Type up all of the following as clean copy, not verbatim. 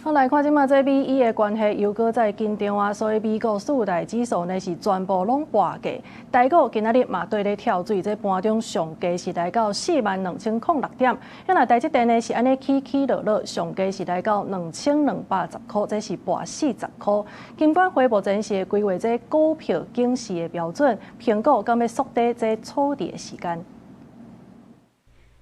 好，來看這馬這美伊的關係又閣再緊張啊，所以美國四大指數呢是全部攏跋價。台股今仔日嘛綴咧跳水，這盤中上低是來到42,006點，那台積電呢是按呢起起落落，上低是來到2210塊，這是跋40塊。金管會目前是規劃這股票警示的標準，蘋果敢欲縮短這處置的時間。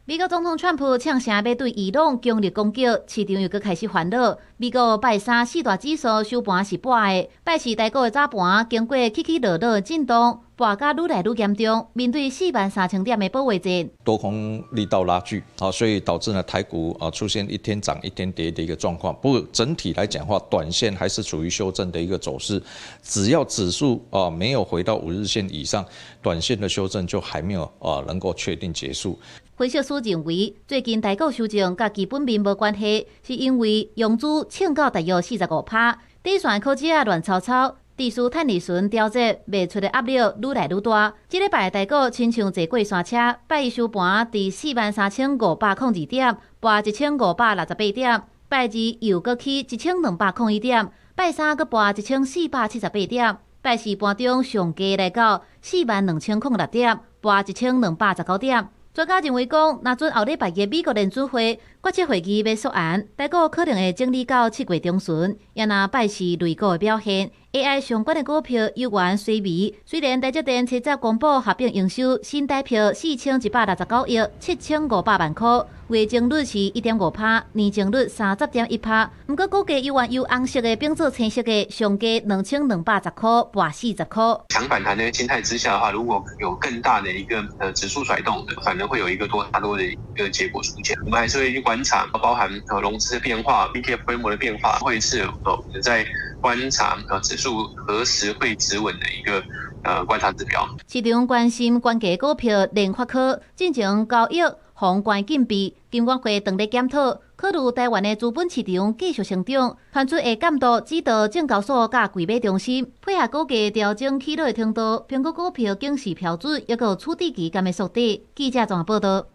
美國總統川普嗆聲欲對伊朗強力攻擊，市場又閣開始煩惱。美國拜三四大指數收盤是跋的，拜四台股的早盤經過起起落落的震盪，跋甲愈來愈嚴重，面對43,000點的保衛戰。多空力道拉鋸，啊，所以導致呢台股啊出現一天漲一天跌的一個狀況。不過整體來講話，短線還是處於修正的一個走勢。只要指數啊沒有回到5日線以上，短線的修正就還沒有啊能夠確定結束。分析師認為，最近台股修正佮基本面無關係，是因為融資衝到大約45趴，底線可只啊亂糟糟，持續趁利潤調節賣出的壓力愈來愈大。這禮拜台股親像坐過山車，拜一收盤佇43,502點，跋1568點；拜二又閣起1201點，拜三閣跋1478點，拜四盤中上低來到42,006點，跋1219點。專家認為講，若準後禮拜嘅美國聯準會決策會議欲縮按，台股可能會整理到7月中旬。也若拜四類股的表現，AI 相關的股票猶原衰微。雖然台積電七十公布合併營收新台票4169億7500萬塊，月增率是1.5趴，年增率30.1趴。毋過股價猶原由紅色的變做青色的，上低2210塊，跋40塊。強反彈的心態之下的話，如果有更大的一個指數甩動，反而會有一個多殺多的一個結果出現。我們還是會去觀察，包含融資的變化、ETF 規模的變化，會是我們在觀察指數何時會止穩的一個觀察指標。市場關心關鍵股票聯發科進前交易予關禁閉，金管會正咧檢討，考慮台灣的資本市場繼續成長，傳出會監督指導證交所佮櫃買中心，配合股價調整起落的程度，評估股票警示標準，抑閣處置期敢欲縮短。記者綜合報道。